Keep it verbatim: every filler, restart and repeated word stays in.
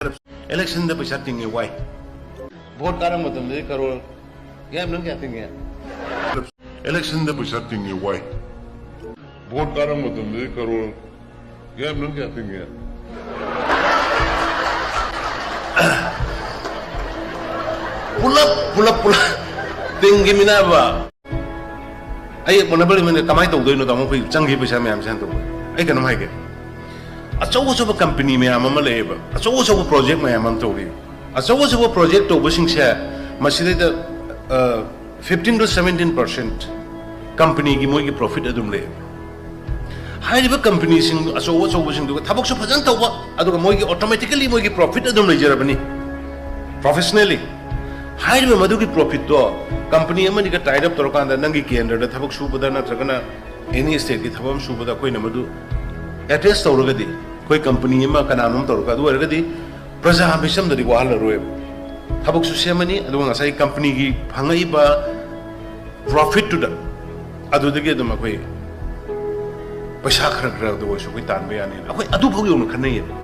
Election ꯗ ꯄꯩꯁꯥ ꯇꯤꯡꯉꯦ ꯋꯥꯏ꯫ Vote ꯀꯥꯔꯛ ꯃꯇꯝꯗꯗꯤ ꯀꯔꯣꯔ ꯌꯥꯝ ꯅꯪ ꯀꯌꯥ ꯇꯤꯡꯉꯦ? Election ꯗ ꯄꯩꯁꯥ ꯇꯤꯡꯉꯦ ꯋꯥꯏ꯫ Vote ꯀꯥꯔꯛ ꯃꯇꯝꯗꯗꯤ ꯀꯔꯣꯔ ꯌꯥꯝ ꯅꯪ ꯀꯌꯥ ꯇꯤꯡꯉꯦ? ꯄꯨꯂꯞ ꯄꯨꯂꯞ ꯄꯨꯂꯞ ꯇꯤꯡꯈꯤꯃꯤꯅꯕ꯫ ꯑꯩ ꯑꯣꯅꯔꯦꯕꯜ ꯑꯦꯝ ꯑꯦꯜ ꯑꯦ ꯀꯃꯥꯏꯅ ꯇꯧꯗꯣꯏꯅꯣ ꯇꯥꯃꯣ? ꯑꯩꯈꯣꯏ ꯆꯪꯈꯤꯕ ꯄꯩꯁꯥ ꯃꯌꯥꯝꯁꯦ ꯍꯟꯗꯣꯛꯄ꯫ ꯑꯩ ꯀꯩꯅꯣꯝ ꯍꯥꯏꯒꯦ꯫ ꯑꯆꯧ ꯑꯆꯧꯕ ꯀꯝꯄꯅꯤ ꯃꯌꯥꯝ ꯑꯃ ꯂꯩꯌꯦꯕ, ꯑꯆꯧ ꯑꯆꯧꯕ ꯄ꯭ꯔꯣꯖꯦꯛ ꯃꯌꯥꯝ ꯑꯃ ꯇꯧꯔꯤ꯫ ꯑꯆꯧ ꯑꯆꯧꯕ project ꯇꯧꯕꯁꯤꯡꯁꯦ ꯃꯁꯤꯗꯩꯗ fifteen to seventeen percent ꯀꯝꯄꯅꯤꯒꯤ ꯃꯣꯏꯒꯤ ꯄ꯭ꯔꯣꯐꯤꯠ ꯑꯗꯨꯝ ꯂꯩꯌꯦꯕ꯫ ꯍꯥꯏꯔꯤꯕ ꯀꯝꯄꯅꯤꯁꯤꯡ ꯑꯆꯧ ꯑꯆꯧꯕꯁꯤꯡꯗꯨꯒ ꯊꯕꯛꯁꯨ ꯐꯖꯅ ꯇꯧꯕ, ꯑꯗꯨꯒ ꯃꯣꯏꯒꯤ ꯑꯣꯇꯣꯃꯦꯇꯤꯀꯦꯂꯤ ꯃꯣꯏꯒꯤ ꯄ꯭ꯔꯣꯐꯤꯠ ꯑꯗꯨꯝ ꯂꯩꯖꯔꯕꯅꯤ, ꯄ꯭ꯔꯣꯐꯦꯁꯅꯦꯜꯂꯤ꯫ ꯍꯥꯏꯔꯤꯕ ꯃꯗꯨꯒꯤ ꯄ꯭ꯔꯣꯐꯤꯠꯇꯣ ꯀꯝꯄꯅꯤ ꯑꯃꯅꯤꯒ ꯇꯥꯏ ꯑꯞ ꯇꯧꯔꯀꯥꯟꯗ ꯅꯪꯒꯤ ꯀꯦꯟꯗ꯭ꯔꯗ ꯊꯕꯛ ꯁꯨꯕꯗ ꯅꯠꯇ꯭ꯔꯒꯅ ꯑꯦꯅꯤ ꯁ꯭ꯇꯦꯠꯀꯤ ꯊꯕꯛ ꯑꯃ ꯁꯨꯕꯗ ꯑꯩꯈꯣꯏꯅ ꯃꯗꯨ ꯑꯦꯗ꯭ꯔꯦꯁ ꯇꯧꯔꯒꯗꯤ, ꯑꯩꯈꯣꯏ ꯀꯝꯄꯅꯤ ꯑꯃ ꯀꯅꯥꯅꯣꯝ ꯇꯧꯔꯒ, ꯑꯗꯨ ꯑꯣꯏꯔꯒꯗꯤ ꯄ꯭ꯔꯖꯥ ꯃꯤꯆꯝꯗꯗꯤ ꯋꯥꯍꯜꯂꯔꯣꯏꯕ꯫ ꯊꯕꯛꯁꯨ ꯁꯦꯝꯃꯅꯤ, ꯑꯗꯨꯒ ꯉꯁꯥꯏ ꯀꯝꯄꯅꯤꯒꯤ ꯐꯪꯉꯛꯏꯕ ꯄ꯭ꯔꯣꯐꯤꯠꯇꯨꯗ ꯑꯗꯨꯗꯒꯤ ꯑꯗꯨꯝ ꯑꯩꯈꯣꯏ ꯄꯩꯁꯥ ꯈꯔ ꯈꯔꯗ ꯑꯣꯏꯔꯁꯨ ꯑꯩꯈꯣꯏ ꯇꯥꯟꯕ ꯌꯥꯅꯤ꯫ ꯑꯩꯈꯣꯏ ꯑꯗꯨꯐꯥꯎ ꯌꯧꯅ ꯈꯟꯅꯩꯌꯦꯕ꯫